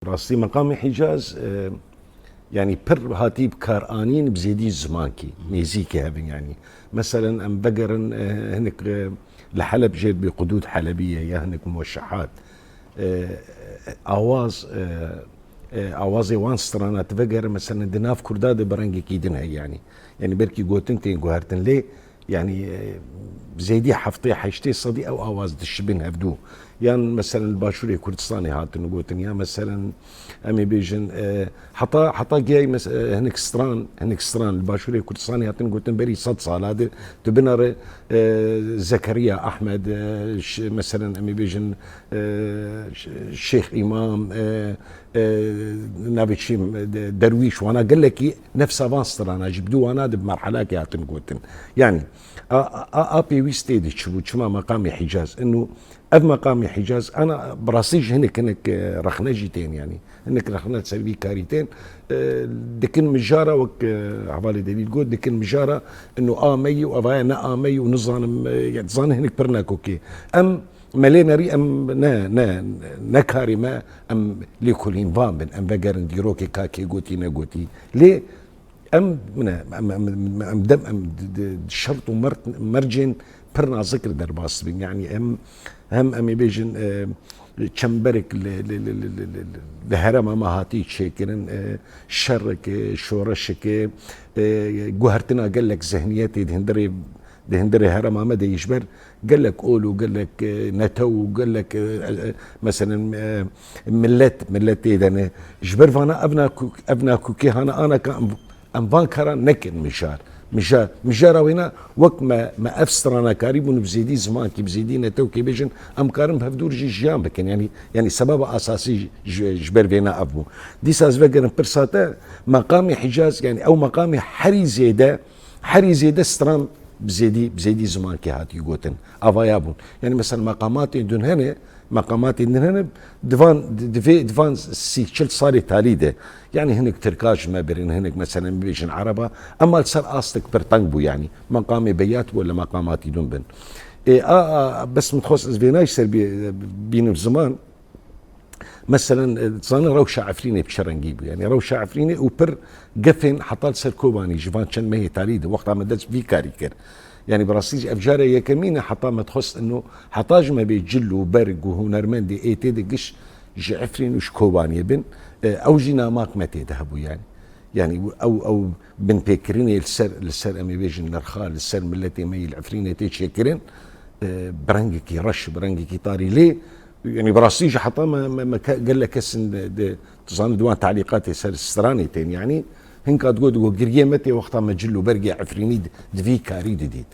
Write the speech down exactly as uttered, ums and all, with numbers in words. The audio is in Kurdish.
Rastî meqamê Hîcaz, e, yanî pir hatî bi kar anîn bi zêdî zimankî, nêzîkî hebin yanî. Meselen em vegerin, e, hinek, e, li Heleb jê dibê qudûd Helebî ye ya hinek muweşşehat. E, awaz, e, e, awazê wan strana tu vegerin, meselen di nav Kurda de bi rengekî din heye yanî. Yanî belkî gotin tên guhertin lê, yanî, e, zêdî heftê heştê sedî ew awaz dişibin hevdû. Yan meselen li Başûrê Kurdistanê hatin gotin, ya meselen em ê bêjin, e, heta, heta giyayî mes-, e, hinek stran, hinek stran li Başûrê Kurdistanê hatin gotin berî sed sala de, tu binere, e, Zekeriya Ahmed, e, ş-, meselen em ê bêjin, e, ş-, Şêx Îmam, e, e, navê çî, de-, Derwîş, wana gelekî nefsa van strana jî bi dû wana de bi merhelakê hatin gotin. Yanî, a, a, a, a pêwîst tê de çi bû, çima meqamê Hîcaz? Ino ev meqamê Hîcaz, ana bi rastî jî hinek, hinek, e, rexne jî tên, yanî. Hinek rexne ser vî karî tên. E, dikin mijara wek, e, hevalê Delîl got, dikin mijara ino a me yî û evaya ne a me yî û nizanim, e, ya dizanin hinek pir nakokê. Em Me lê nerî em ne, ne, ne karê me em lêkolîn van bin, em vegerin dîrokê ka kê gotî negotî. Lê em ne, em, em, em, em dem, em di, di, di şert û mert-, mercên pir nazik li derbas dibin. Yanî em, hem em ê bêjin, e, çemberek li, li, li, li, li, li, li herêma me hatî çêkirin, e, şereke, şoreşeke, e, guhertina gelek zihniyetê di hundirê di hundirê herêma me de yî ji ber gelek ol û gelek, e, netew û gelek, e, e, meselen, e, millet, millet tê de ne. Ji ber vana ev nakok-, ev nakokê hana anaka em, em van karan nekin mijar. Mijar, mijara wêna wek me, me ev stranakarî bûn bi zêdî zimankî, bi zêdî netewkê bêjin, em karin bi hevdûr jî jiyan bikin. Yanî, yanî sebeba asasî ji, ji, ji ber vêna ev bû. Dîsa ez vegerim pirsa te, meqamê Hicaz, yanî ew meqamê herî zêde Herî zêde stran bi zêdî, bi zêdî zimankê hatî gotin. Avaya bûn. Yanî mesela meqamatên din hene, meqamatên din hene, di van, di, di vê, di van sî çil salê talî de. Yanî hinek tirka ji me birin, hinek mesela bibêjin ereba, ema li ser astek pir teng bû yanî. Meqamê beyat bû li meqamatî din bin. E, a, a, bes min dixwest ez vêna jî ser bî-, bînim ziman. Meselen, e, dizanin rewşa Efrînê bi çi rengî bû. Yanî rewşa Efrînê û pir gefên heta li ser Kobanî ji van çend mehê talî de wexta me dest vî karî kir. Yanî bi rastî jî ev cara yekemîn e heta me dixwest ino heta ji me bê cil û berg û hunermendê ê tê de giş ji Efrîn û ji Kobaniyê bin. E, ew jî namak me tê de hebû yanî. Yanî ew, ew binpêkirinê li ser, li ser em ê bêjin nirxa, li ser miletê me yî li Efrînê tê çêkirin, e, bi rengekî reş, bi rengekî tarî lê, yanî bi rastî jî heta me, me, me ke-, gelek kesin de, de, tu zanî di wan talîqatê ser stranê tên, yanî hinka digot, digot, giriyê me tê wexta me cil û bergê Efrînî di, di vî karî didît.